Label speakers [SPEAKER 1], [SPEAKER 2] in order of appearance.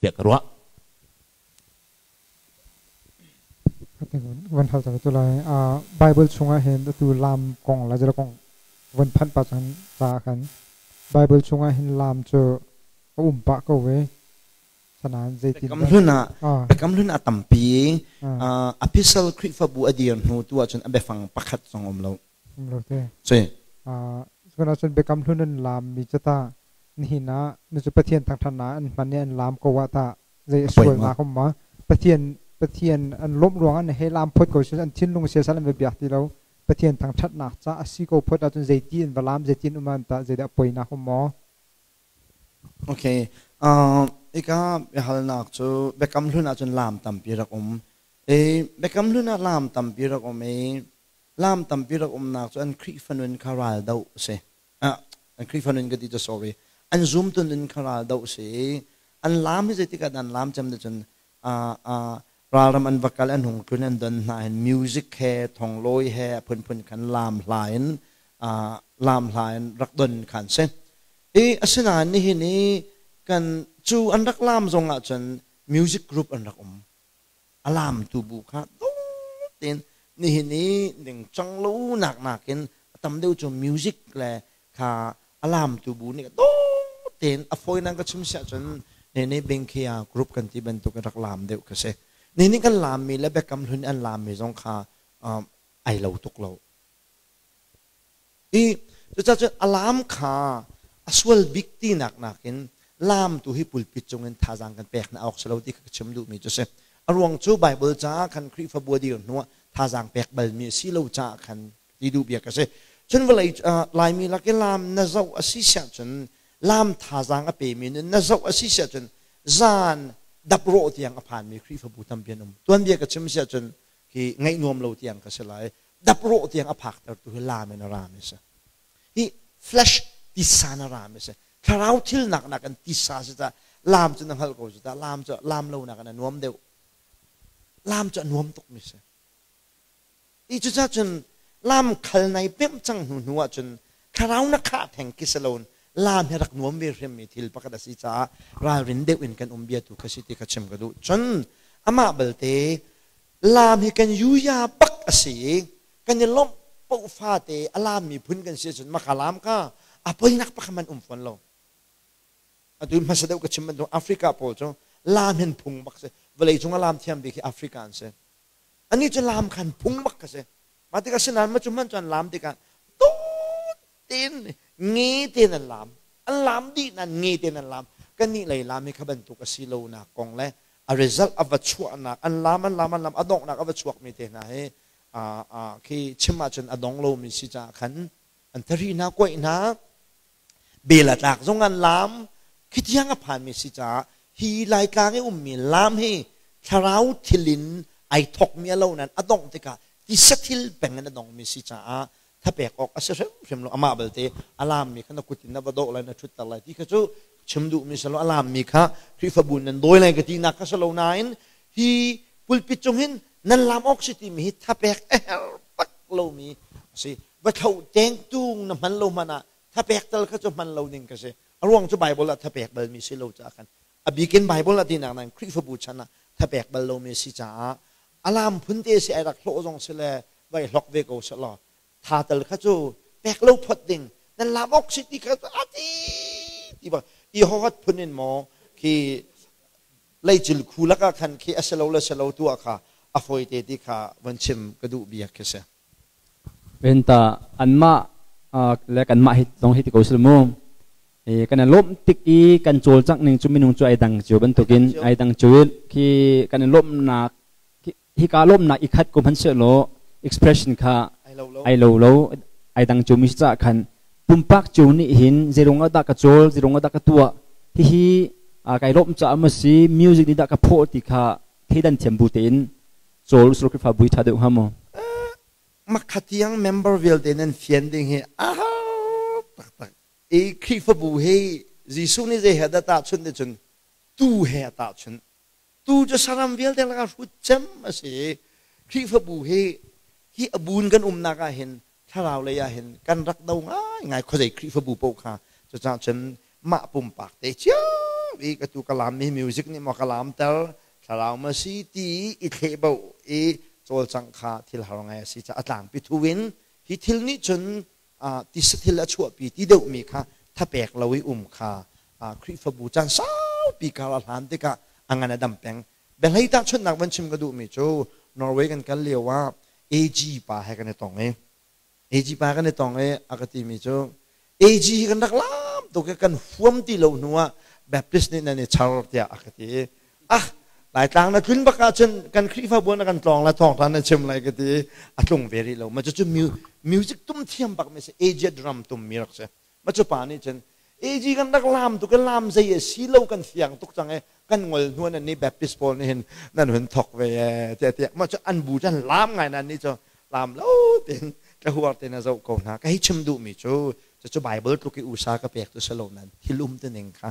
[SPEAKER 1] Tiah ka ruah.
[SPEAKER 2] Van hal tu lai Bible chungah hin atu lam kong la zela kong van phanh pa chan ca khan Bible chungah hin lam cu a um pah ko ve sanan zeitin
[SPEAKER 3] Biakam hlun ah Biakam hlun ah tampi epistle Khrihfabu a dir hnu tu ahcun a biafang pakhat zong um lo.
[SPEAKER 2] Um lo te.
[SPEAKER 3] Si.
[SPEAKER 2] Cun ahcun Biakam hlun an lam mi cu ta nihin ah nu cu Pathian thangthan na an hman i an lam ko ah ta zei a sualnak um ma Pathian Pathian an lawmh ruang an he lam phot ko si an thinlung siasal an va biak ti lo Pathian thangthatnak ca a si ko phot ahcun zeiti an va lam zeitin um an ta zeidah poinak um maw?
[SPEAKER 3] Okay. Ika biahalnak cu Biakam Hlun ahcun lam tampi rak um. E, Biakam Hlun ah lam tampi rak um i lam tampi rak umnak cu an Khrihfa nun kha ral doh a si. Ah, an Khrihfa nun ka ti cu sorry. An zumtu nun kha ral doh a si i an lam hi zeitik ah dah an lam cem ti cun ralram an va kal an hung tlun an don hna hin music he thonglawi he a phunphun khan laam hla in laam hla in rak don khan si i asinain nihin i kan cu an rak laam zong ah cun music group an rak um a laamtu bu kha dong tein nihin i ningcang lo nak nakin a tam deuh cu music le kha a laamtu bu nih dawt tein a fawinak ka chim siah cun nene bengkhia group kan ti bantuk in rak laam deuh ka si. Nini kan laammi le Biakam Hlun an laammi zong kha ai lo tuk lo. I cucaah cun a laam kha a sual bik tinak nakin laam tu hi pulpit cungin thazaang kan pek hna awk si lo ti kha ka chim duhmi cu si. A ruang cu Bible caah khan Khrihfabu a dir hnuah thazaang pek balmi a si lo caah khan ti duh bia ka si. Cun vawlei Laimi lak i laam na zoh a si siah cun laam thazaang a pemi nun na zoh a si siah cun zan daprawh tiang a phanmi Khrihfabu tampi an um. Tuanbia ka chim siah cun khi ngaih nuam lo tiang ka si lai. Daprawh tiang a phaktertu hi laam in a rami si. Hi flesh tisa na rami si. Thlarau thil nak nak in tisa si ta laam cu na hngalh ko cu ta laam cu laam lo nak in a nuam deuh. Laam cu a nuam tuk mi si. I cucaah cun lamkhal nai pemh cang hnu hnu ahcun thlarau na khah theng khi si loin lam hi rak nuam ve hrimmi thil pakhat a si caah ralrin deuh in kan um bia tu kha si ti kha chim ka duh. Cun amah belte lam hi kan yuya bak a si i kan i lawmh paoh fate a lam miphun kan si ahcun maka lam kha a poinak pakhat hmanh um fawn lo. Atu hmasa deuh ka chim bantuk Africa pawl cu lam hin phung bak si. Vawlei cung a lam thiam bik hi Africa an si. Anih cu lam khan phung bak ka si. Mah tikah sinain mah cu hmanh cu an lam tikah dawt tein nge tein an lam. An lam dih nain nge tein an lam. Kannih lei lam hi kha bantuk a si lonak kong le a result a va chuahnak an lam an lam an lam a donghnak a va chuakmi te hna hi khi chim ahcun a dong lomi si caah khan an thari hna kuaih hna bel a tlak zong an lam khi tiang a phanmi si caah hi Laitlang i ummi lam hi thlarau thil in ai thokmi a lo nain a dongh tikah tisa thil peng in a dongmi si caah thapek awk a si hrimhrim lo. Amah belte a lammi kha na kut in na va dawh lai, na ṭhutter lai ti kha cu chim duhmi si lo. A lammi kha Khrihfabu nan dawi lai ka tinak kha si lo nain hi pulpit cung hin nan lam awk si timi hi thapek a herh bak lomi a si. Va thlo tengtung na hman lo hmanh ah thapek tal kha cu hman lo ning ka si. A ruang cu Bible ah thapek balmi si lo caah khan a bikin Bible ah tinak nain Khrihfabu chan ah thapek bal lomi si caah a lam phun te si ai rak hlawh zong si le vai hlok ve ko seh law tha tal kha cu pek lo phot ding nan lam awk si ti kha a ti ti bak i hohat phun in maw khi leicil khu lakah khan khi a si lo le si lo tu ah kha a fawi te ti kha von chim ka duh biak khi si.
[SPEAKER 4] Venta anmah le kanmah hi zong hi ti ko sil mu. Kan i lawmh tik i kan cawlcangh ning cu minung cu ai dang cio bantukin ai dang cio khi kan i lawmhnak hika lawmhnak i khat ko hmanhsehlaw expression kha ai lo lo ai dang cio mi si caah khan pumpak cio nih hin zeirung ah dah ka cawl zeirung ah dah ka tuah hihi kai lawmh caah maw si music nih dah ka phawh ti kha theidan thiam bu tein cawl usulaw Khrihfa bu hi ṭha deuh hnga maw?
[SPEAKER 3] Makhatiang member vialte nan fian ding hi a har taktak. I Khrihfabu hi Jesuh nih zei he dah tahchunh ti cun tuu he a tahchunh. Tuu cu saram vialte lakah hrut cem a si i Khrihfabu hi hi a buun kan umnak ah hin thlarau lei ah hin kan rak do ngaingai khuazei Khrihfabu paoh kha. Cucaah cun mah pumpak te cio I ka tu ka lam mi music nih maw ka lam ter, thlarau ma si ti i thleh bo i cawlcangh kha thil har ngai a si ca a tlangpi thu in hi thil nih cun tisa thil a chuahpi ti deuhmi kha thapek lo i um kha Khrihfabu caan saupi kar a hlan tikah a ngan a dam peng. Biahlei tahchunhnak van chim ka duhmi cu Norway kan kal lio ah AG pa he kan i tong i AG pa kan i tong i a ka timi cu AG hi kan rak lam tuk i kan huam ti lo hnu ah Baptist nih nan i char tiah a ka ti. Ah, Laitlang na tlun bak ahcun kan Khrihfabu na kan tlawng la thawngtha na chim lai ka ti. A tlung ve rih lo. Ma cu music tum thiam bak mi si, Asia drum tum mi rak si. Ma cu pa nih cun AG kan rak lam tuk i lam zei a si lo kan fiang tuk cang i kan ngol hnu nan nih Baptist pawl nih hin nan hun thok ve e tiah tiah ma cu an bu cu an lam ngai nan nih cu lam lo tin ka huar te na zoh ko hna. Ka hei chim duh mi cu cucu Bible tluk i usa ka pek tu si lo nan thil um tu ning kha.